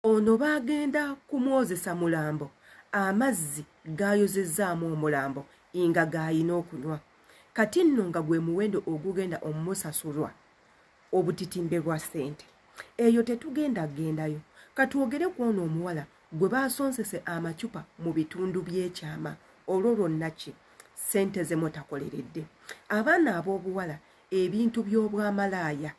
Ono baagenda kumwozesa mulambo, amazzi g'ayozezzaamu omulambo inga g'ayina okunywa. Kati nno nga gwe muwendo ogugenda omusasulwa obutitimbe bwa ssente. Eyo tetugenda gendayo. Katwogere kw'ono omuwala gwe baasonsese amacupa mu bitundu by'ekyama. Olwo lwonna ki? Ssente ze mutakoleredde. Abaana ab'obuwala ebintu by'obwamalaaya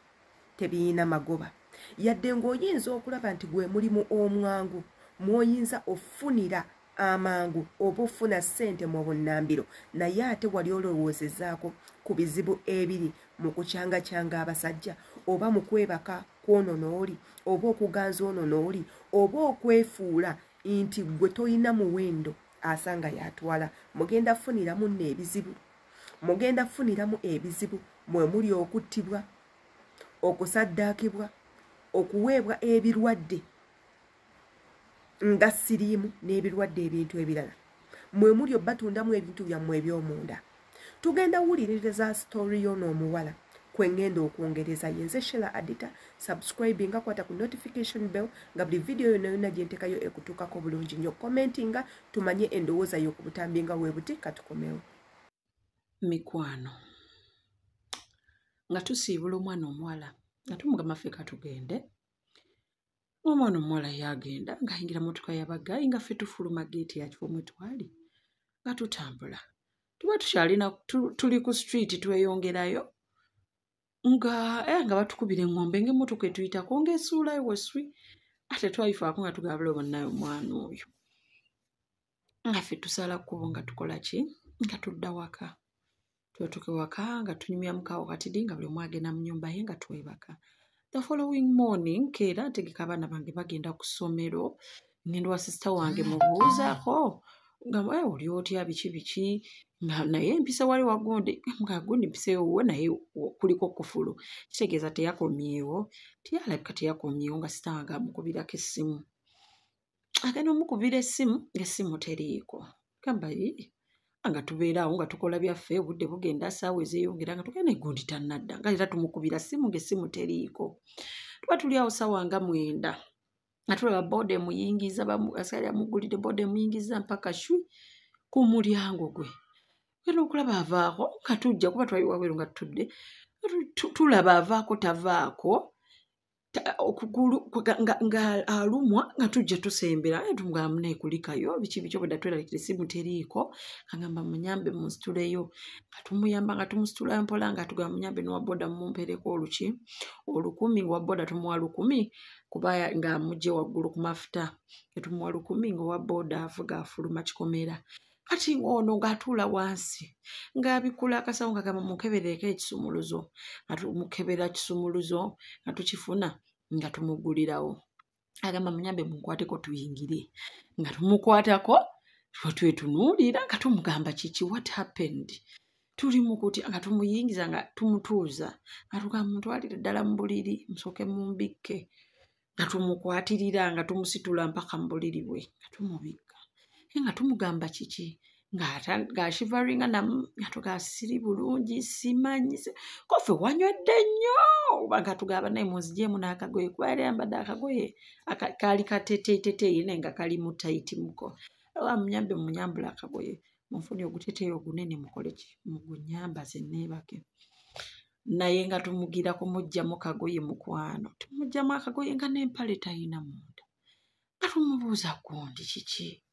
tebiyina magoba. Yadde ng'oyinza okulaba nti gwe mulimu omwangu mw'oyinza ofunira amangu oba ofuna ssente mu bunnambiro, naye ate wali olowoozezaako ku bizibu ebiri mu kucangacanga abasajja oba mu kwebaka kw'ono n'oli oba okuganza ono n'oli oba okwefuula nti ggwe tolina muwendo asanga y'atwala. Mugenda funiramu nno ebizibu. Mugenda funiramu ebizibu mwe muli okuttibwa, okusaddaakibwa, okuweebwa ebirwadde nga siriimu n'ebirwadde ebintu ebirala. Mwe muli obatundamu ebintu byammwe eby'omunda. Tugenda wuliririza story y'ono omuwala kwe ŋŋenda okwongereza. Yenze Shella Adita. Subscribinga, kwata ku notification bell nga buli video yonna yonna gye ntekayo ekutuukako bulungi nnyo. Commentinga tumanye endowooza yo ku butambi nga bwe buti. Katukomewo. Mikwano, nga tusiibula omwana omuwala nga tumugamba ffe katugende. Omwana omuwala yagenda ng'ayingira mmotoka y'abagaayi nga ffe tufuluma geeti ya kifo mwe twali nga tutambula. Tuba tukyalina tuli ku street tweyongerayo nga batukubira eŋŋombe ng'emmotoka etuyitako ng'esuulayo weswi, ate twayifaako nga tugabula bannaye omwana oyo. Nga ffe tusala kkubo nga tukola ki? Nga tudda waka. Twatuuka waka nga tunyumyamu kaawo katidi nga buli omu agenda mu nnyumba ye nga twebaka. The following morning keera ntegeka abaana bange bagenda ku ssomero, ngenda wa sister wange mubuuzaako nga oli otya biki biki, nga naye empisa wali wa gundi, nga gundi mpisa ewuwe naye kuliko kkufulu, kitegeeza teyakomyewo, teyalabika teyakomyewo nga sister wange amukubirako essimu. Agenda omukubira essimu ng'essimu teriiko. Gamba yii, nga tubeera awo nga tukola byaffe, obudde bugenda ssaawa ezeeyongera nga tugenda egundi tannadda, nga era tumukubira ssimu ng'essimu teriiko. Tuba tuli awo ssaawa nga 9 nga tulaba booda emuyingiza, asikali amugulidde booda emuyingiza mpaka shwi ku mulyango gwe. Genda okulaba avaako nga tujja kuba twali wabweru nga tutudde, tulaba avaako tavaako, okugulu nga alumwa nga tujja tusembera, aye tumugamba munnaye kulikayo biki biki obwedda tweralikira essimu teriiko, agamba munyambe munsituleyo, nga tumuyamba nga tumusitula mpola nga tugamba munyambe n'owa booda mumumpeereko oluki olukumi, ng'owa booda tumuwa 10 kuba ng'amuggye waggulu ku mafuta, ne tumuwa 10 ng'owa booda avuga afuluma kikomera. Kati ng'ono ng'atuula wansi ng'abikula akasawo ng'agamba munkebereeko ekisumuluzo, nga tumukebera kisumuluzo nga tukifuna nga tumugulirawo. Agamba munyambe munkwateko tuyingire, nga tumukwatako twetunuulira nga tumugamba kiki, what happened? Tuli mu kutya nga tumuyingiza nga tumutuuza nga tugamba mutwalire ddala mu buliri musooke mumbikke, nga tumukwatirira nga tumusitula mpaka mu buliri bwe nga tumubikka. Naye nga tumugamba kiki, ng'ashivaringa namu nga tugamba siri bulungi simanyi koffe wanywedde nnyo, oba nga tugamba naye munzigyemu n'akagoye kuba yali ayambadde akagoye kaali kateteeteteeyi naye nga kali mu tayiti muko. Oba munyambe munyambule akagoye munfune oguteteeyi ogunene mukole ki, mugunyambaze neebake. Naye nga tumugira kumuggyamu kagoye mukwano, tumuggyamu akagoye nga n'empale tayina munda, nga tumubuuza gundi kiki,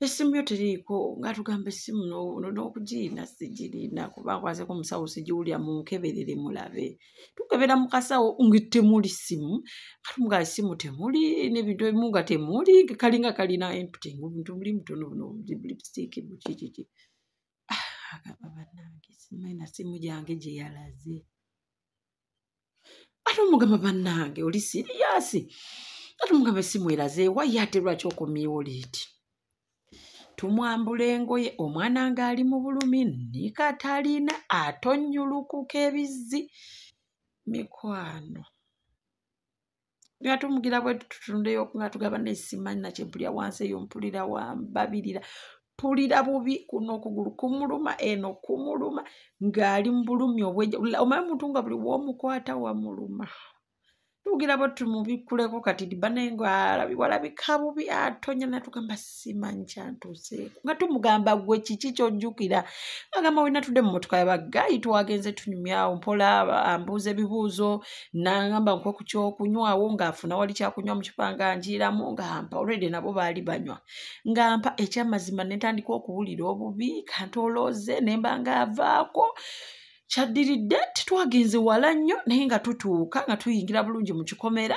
essimu yo teriiko, nga tugamba essimu n'okugirina sigirina kuba nkwaseko omusawo sigiwulira, munkeberere mulabe. Tukebera mu kasawo nga temuli ssimu, nga tumugamba essimu temuli n'ebintu ebimu nga temuli, nga kalinga kalina empty, ng'obuntu buli butono buno lipstick buki kiki. Agamba bannange simanyi na ssimu gyange gye yalaze. Ate omugamba bannange oli siriyasi, ate omugamba essimu eraze wa, ye ate lwaki okomyewo leeti? Tumwambula engoye, omwana ng'ali mu bulumi, nika talina, atonnyulukuka ebizzi. Mikwano, nga tumugira bwe tutundeyo nga tugaba naye simanyi na kye mpulira wansi eyo, mpulira wambabirira, mpulira bubi, kuno okugulu kumuluma, eno kumuluma, ng'ali mu bulumi obw'enjawulo. Omanyi omuntu nga buli w'omukwata wamuluma. Tugira bwe tumubikkuleko kati banengo walabika bubi atonya natugamba simanyi kyantuuseeko nga tumugamba gwe kiki ky'ojjukira agamba wena tudde mu mmotoka yabagayi twagenze tunyumyawo mpola ambuuza ebibuuzo nangamba nkuwe ku kyokunywawo ng'afuna wali kyakunywa mu kipa nga njiiramu ng'ampa already nabo baali banywa ng'ampa ekyamazima ne ntandika okuwulira obubi kantolooze ne mba ng'avaako. Kyaddiridde tetwagenze wala nnyo naye nga tutuuka nga tuyingira bulungi mu kikomera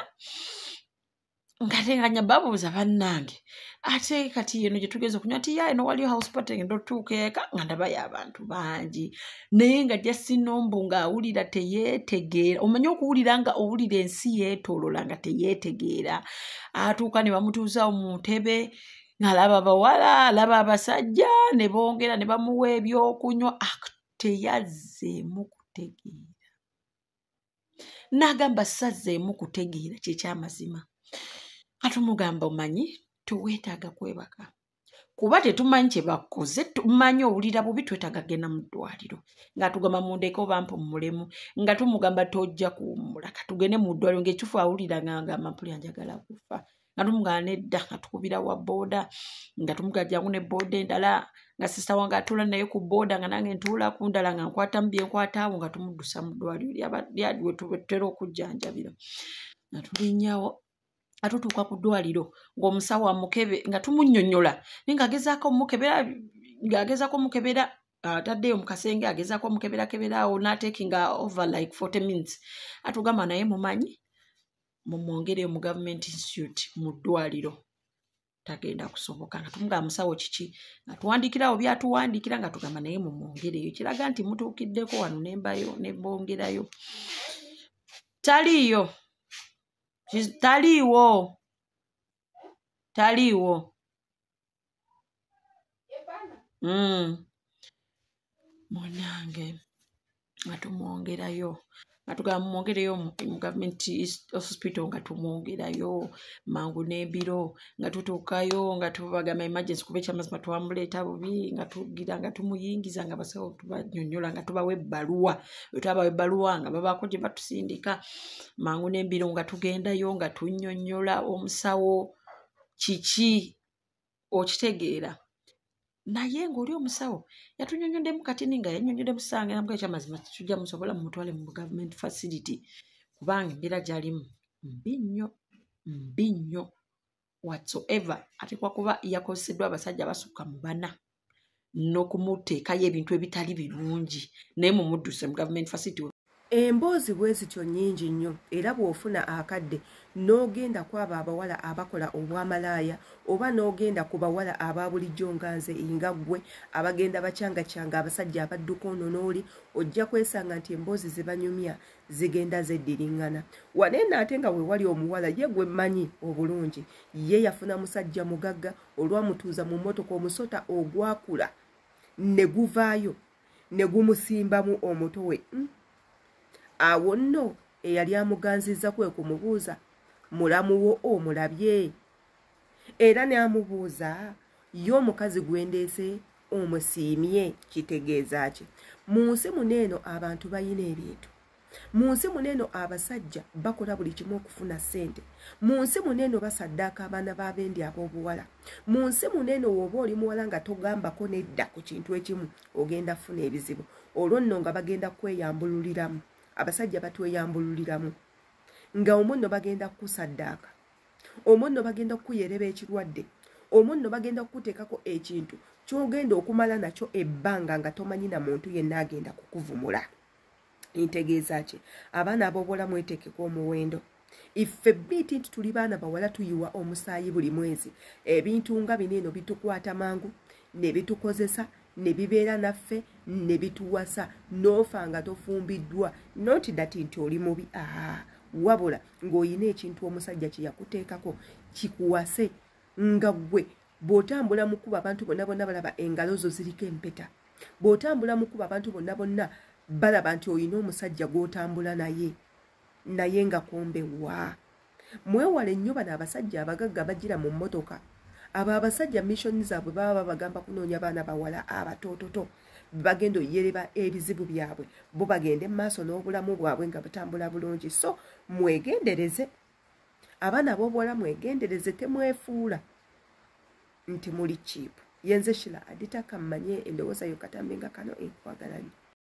nga tenganya babuuza bannange ate kati eno gye tugeze okunywa ti ya eno waliyo house party ngenda otuuka eka nga ndabayo abantu bangi naye nga Jasinombu ng'awulira teyeetegeera. Omanyi okuwulira nga owulira ensi yeetoolola nga teyeetegeera. Atuuka ne bamutuusa mu ntebe ng'alaba abawala alaba abasajja ne bongera ne bamuwa ebyokunywa teyazzeemu kutegeera. N'agamba sazzeemu kutegeera kyekyamazima. Atumugamba omanyi tuweetaaga kwebaka kuba tetumanyi kye bakoze tumanyi owulira bubi twetaaga genda mu ddwaliro ng'atugamba mundeke oba mpummulemu nga tumugamba tojja kuwummula katugende mu ddwaliro ng'ekifu awulira ng'agamba mpulira njagala kufa nga tumugamba nedda nga tukubira wa booda nga tumugamba jangu ne booda endala nga sisita wange atuula naye ku booda nga nange ntuula ku ndala nga nkwatamu bye nkwataawo nga tumuddusa mu ddwaliro lyaliwe tutera okujjanjabira nga tulinnyawo atutuuka ku ddwaliro ng'omusawo amukebe nga tumunnyonnyola naye ng'agezaako omukebera ataddeyo mu kasenge agezaako omukeberakebera awo n'atekinga over like 40 minutes atugamba naye mumanyi mumwongereyo mu government institute mu ddwaliro tagenda kusoboka nga tumugamba musawo kiki nga tuwandiikirawo byatuwandiikira nga tugamba naye mumwongereyo kiraga nti mutuukiddeko wano nembayo ne mbongerayo taliiyo taliiwo taliiwo munange nga tumwongerayo nga tugamba mumwongereyo mu government hospital nga tumwongerayo mangu n'embiro nga tutuukayo nga tubagamba emergency kuba ekyamazima twamuleeta bubi nga tugira nga tumuyingiza nga basawo tubanyonnyola nga tubawa ebbaluwa bwe twabawa ebbaluwa nga babaako gye batusindika mangu n'embiro nga tugendayo nga tunnyonnyola omusawo kiki okitegeera naye ng'oli omusawo yatunyonnyoddemu katini nga yannyonnyoddemu sange namuga ekyamazima tujja musobola mumutwale mu government facility kubanga embeera gy'alimu mbi nnyo mbi nnyo whatsoever atekwa kuba yakozeseddwa abasajja basukka mu bana n'okumuteekayo ebintu ebitali birungi naye mumudduse mu government facility. Emboozi bwe zityo nnyingi nnyo era bw'ofuna akadde n'ogenda ku abo abawala abakola obwamalaaya oba n'ogenda ku bawala aba bulijjo nga nze nga ggwe abagenda bacyangacyanga abasajja abadduka ono n'oli ojja kwesanga nti emboozi ze banyumya zigenda zeddiriŋŋana. Wane nno ate nga we wali omuwala ye gwe mmanyi obulungi ye yafuna musajja mugagga olwamutuuza mu mmotoka omusota ogwakula ne guvaayo ne gumusimbamu omuto we. Awo nno eyali amuganzizza kwe kumubuuza mulamu wo omulabye era n'amubuuza ye omukazi gwendeese omusiimye kitegeeza ki. Mu nsi muno eno abantu bayina ebintu. Mu nsi muno eno abasajja bakola buli kimu okufuna ssente. Mu nsi muno eno basaddaaka abaana b'abendi ab'obuwala. Mu nsi muno eno w'oba oli muwala nga togambako nedda ku kintu ekimu ogenda kufuna ebizibu. Olwo nno nga bagenda kweyambululiramu. Abasajja batweyambululiramu nga omwo nno bagenda kukusaddaaka, omwo nno bagenda kukuyereba ekirwadde, omwo nno bagenda kukuteekako ekintu ky'ogenda okumala nakyo ebbanga nga tomanyi na muntu yenna agenda kukuvumula. Ntegeeza ki? Abaana ab'obuwala mweteekeko omuwendo. Iffe biiti nti tuli baana bawala tuyiwa omusaayi buli mwezi. Ebintu nga bino eno bitukwata mangu ne bitukozesa ne bibeera naffe ne bituwasa n'ofa nga tofumbiddwa. Not that nti oli mubi, wabula ng'olina ekintu omusajja kye yakuteekako kikuwase nga ggwe bw'otambula mu kkubo abantu bonna bonna balaba engalo zo ziriko empeta. Bw'otambula mu kkubo abantu bonna bonna balaba nti olina omusajja gw'otambula naye naye nga kombe wa. Mwewale nnyo bano abasajja abagagga bagira mu mmotoka. Abo abasajja mission zaabwe baba babagamba kunoonya baana bawala abatoototo Bagenda oyereba ebizibu byabwe, bo bagende mu maaso n'obulamu bwabwe nga butambula bulungi. So mwegendereze, abaana ab'obuwala, mwegendereze, temwefuula nti muli cheap. Yenze Shila Adita. Kammanye endowooza yo katambi nga kano. Enkwagala nnyo.